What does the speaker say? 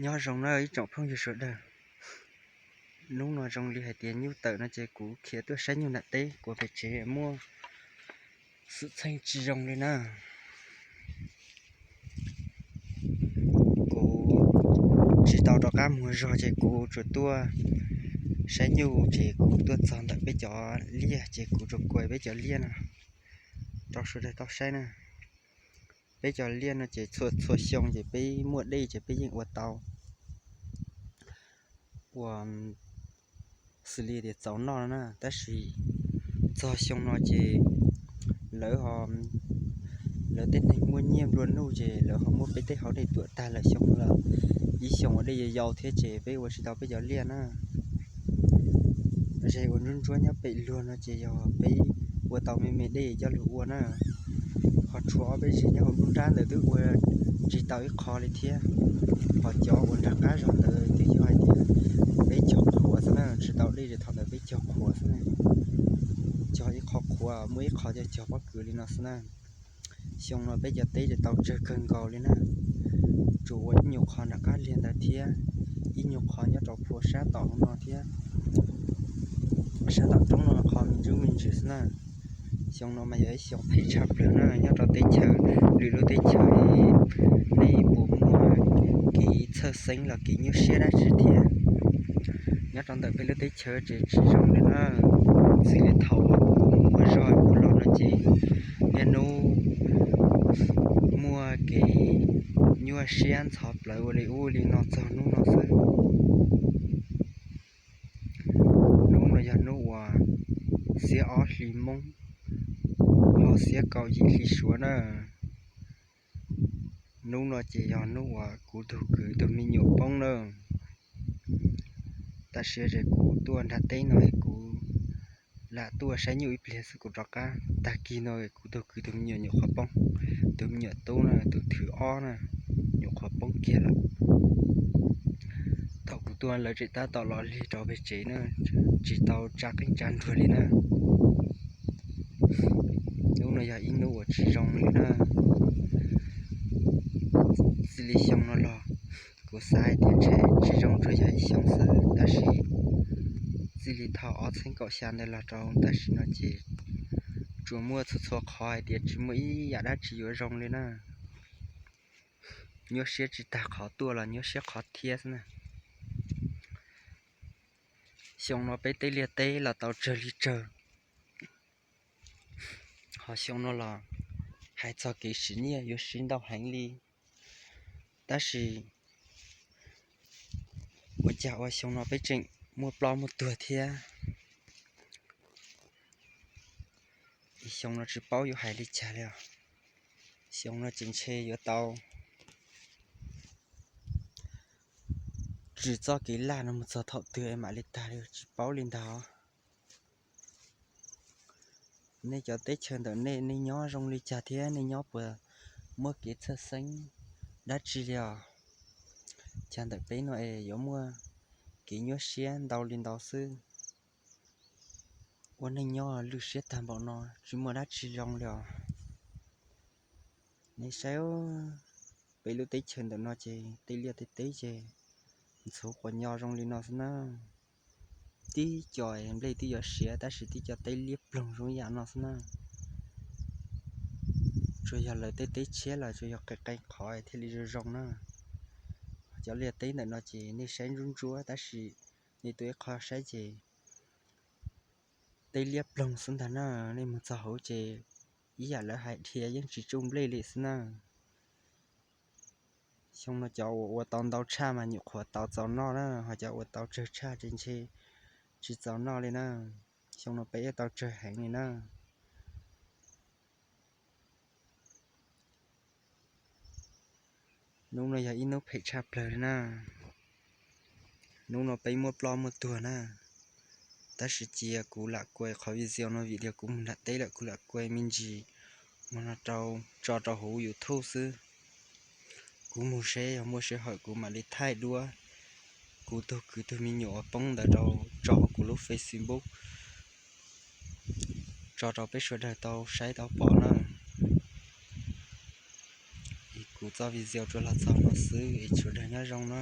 Nyob zoo na ib tsoom phooj ywg sawv daws. Hnub no zoo li hais tias nyuj tawm no ces kuv khiav tuaj saib nyuj nram teb, kuv pem tsev muaj xwm txheej tsis zoo li na. Kuv tsis tau rov qab mus zog ces kuv tsuas tuaj saib nyuj ces kuv tuaj txog ntawm peb cov liaj ces kuv tsuas kuav peb cov liaj no rau sawv daws tau saib na. Peb cov liaj no ces txhua txhua xyoo ces peb muaj dej ces peb yeej ua tau ua xws li tias txaus noj no na, tab sis txog xyoo no ces lawv ho, lawv tej neeg muaj nyiaj nplua nuj ces lawv ho muab peb tej hauv dej tuam tag lawm, xyoo los ib xyoo ua dej yau yau thiab ces peb ua tsis tau peb cov liaj na. Ze ua ntsuab ntsuab nyob pem luag no ces yog peb ua tau me me dej coj lug ua na. Ho tshuav ob peb zeg nyob hauv nruab nrab ntawd twb ua tsis tau ib qho li thiab. Ho cov uas nram qab zog ntawd twb yog hais tias peb cog qhuav xwb na, tsis tau dej ces thaum ntawd peb cog qhuav xwb na. Cog ib qho qhuav, muaj ib qho cog cog pob kws li no xwb na. Xyoo no peb cov teb ces tau tsawg kawg nkaus li na. Tsuas ua ib nyuag qho nram qab liag ntawd thiab, ib nyuag qho nyob rau phua sab tom no thiab. Sab tom roob no qhov me ntsuj me ntsis xwb na. Xyoo no mas yog ib xyoo phem tshaj plaws na nyob rau teb chaws, lwm lub teb chaws nej puas muaj kev txhawj xeeb los kev nyuaj siab dab tsi thiab. Nyob rau ntawm peb lub teb chaws ces tsis zoo li na. Xws li thaum uas kuv mus ua zog kuv los no ces niaj hnub muaj kev nyuaj siab ntxhov plawv ua li ub li no txog hnub no xwb. Hnub no yog hnub uas xiab ob hli Hmoob, ho xiab kaum yim hli Suav na. Hnub no ces yog hnub uas kuv tus kwv tus me nyuam poob na. Tam sim no ces kuv tuaj nram teb no es kuv lam tuaj saib nyuj ib pliag xwb kuv rov qab. Tag kis no kuv tus kwv tus me nyuam nyuam qhuav poob, tus me nyuam tub na, tus thwv ob na, nyuam qhuav poob kiag lawm. Thaum kuv tuaj lawv tseem tab tom los lig rau pem tsev na, tsis tau tsa qeej tsa nruas li na. Hnub no yog ib hnub uas tsis zoo li na. Txij li xyoo no los kuv xav hais tias ntshe tsis zoo tsuas yog ib xyoo xwb, tab sis txij li thaum ob txhiab kaum xya ntawd los rau tam sim no ces tsuas muaj txhua txhua qhov hais tias tsis muaj ib yam dab tsi yuav zoo li na. Nyuaj siab tsis tag qhov tuaj los nyuaj siab qhov thiab xwb na. Xyoo no peb tej liaj teb los tau tsawg li tsawg. Ho xyoo no los hais txog kev siv nyiaj yuav siv ntau heev li, tab sis ua cas ua xyoo no peb tseem muaj ploj muaj tuag thiab. Xyoo no tsis paub yuav hais li cas li os. Xyoo no ces ntshe yuav tau ris txoj kev laj no mus txog thaum twg es mam li tag li, tsis paub li ntag. Nej cov teb chaws ntawm nej, nej nyob zoo li cas thiab nej nyob puas muaj kev txhawj xeeb dab tsi li os? Cas ntawm peb no es yuav muaj kev nyuaj siab ntau li ntau xwb. Ua neej nyob lwj siab tag npaum no tsis muaj dab tsi zoo li os. Nej saib, peb lub teb chaws ntawm no ces tej liaj tej teb ces ntxhuv quas nyo zoo li no xwb na. Tib co nplej twb yuav siav tab sis tib co teb liab ploog zoo ib yam no xwb na. Tsuas yog lawv tej teb tshiab los tsuas yog qee qee qhov thiaj li zoo zoo na. Cov liaj teb ntawm no ces nej saib ntsuab ntsuab tab sis nej tuaj ib qho saib ces teb liab ploog xwb ntag na. Nej mus txog hauv ces ib yam lawv hais dhia yeej tsis tsuj nplej li xwb na. Xyoo no cov uas ua tau ntau tshaj mas nyuam qhuav tau txaus noj na, ho cov ua tau tsawg tshaj ces ntshe tsis txaus noj li na. Xyoo no peb tau tsawg heev li na. Hnub no yog ib hnub phem tshaj plaws li na. Hnub no peb muaj ploj muaj tuag na. Tab sis cia kuv lam kuav qhov video no vim tias kuv mus nram teb lawm, kuv lam kuav me ntsis mus no rau, tso rau hauv YouTube xwb. Kuv mus seb yog muaj sij hawm kuv mam li thaij duab kuv tus kwv tus me nyuam uas poob ntawd rau, tso hauv kuv lub Facebook tso rau peb sawv daws tau saib tau pom na. Es Kuv txoj video tsuas los txog no xwb es sawv daws nyob zoo na.